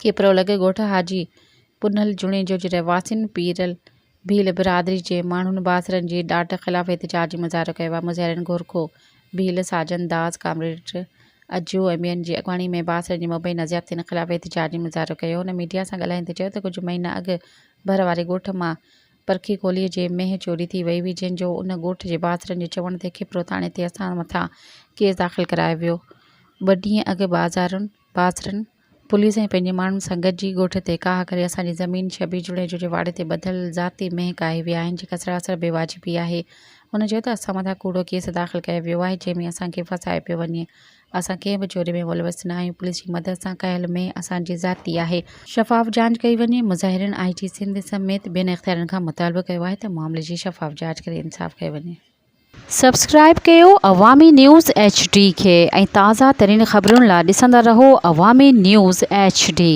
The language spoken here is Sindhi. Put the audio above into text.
کپرو لڳ ڳوٺ حاجي پنهل جوڻيجو جي رهواسين پيرل ڀيل برادري جي ماڻهن بااثرن جي ڏاڍ خلاف احتجاجي مظاهرو ڪيو آهي. مظاهرين گورکو ڀيل، ساجن داس، ڪامريڊ اجو ۽ ٻين جي اڳواڻي ۾ بااثرن جي مبينا زيادتين خلاف احتجاجي مظاهرو ڪيو. هن ميڊيا سان ڳالهائيندي چيو ته ڪجهه مهينا اڳ ڀر واري ڳوٺ مان پرکي ڪولهي جي مينهن چوري ٿي وئي هئي جنهن جو ان ڳوٺ جي بااثرن جي چوڻ تي کپرو ٿاڻي تي اسان مٿان ڪيس داخل ڪرايو ويو. ٻه ڏينهن اڳ بازارن بااثرن پوليس ۽ پنهنجي ماڻهن سان گڏجي ڳوٺ تي ڪاهه ڪري اسان جي زمين شبير جوڻيجو جي واڙي تي ٻڌل ذاتي مينهن ڪاهي ويا آهن جيڪا سراسر بي واجبي آهي. هن چيو ته اسان مٿان ڪوڙو ڪيس داخل ڪيو ويو آهي جنهن ۾ اسان کي ڦاسايو پيو وڃي اسان ڪنهن به چوري ۾ ملوث نه آهيون پوليس جي مدد سان ڪيل مينهن اسان جي ذاتي آهي. شفاف جاچ ڪئي وڃي. مظاهرين آء جي سنڌ سميت ٻين اختيارين کان مطالبو ڪيو آهي ته معاملي جي شفاف جاچ ڪري انصاف ڪيو وڃي. سبسڪرائب ڪيو عوامي نيوز ايڇ ڊي کي ۽ تازه ترين خبرن لا ڏسندا رهو عوامي نيوز ايڇ ڊي.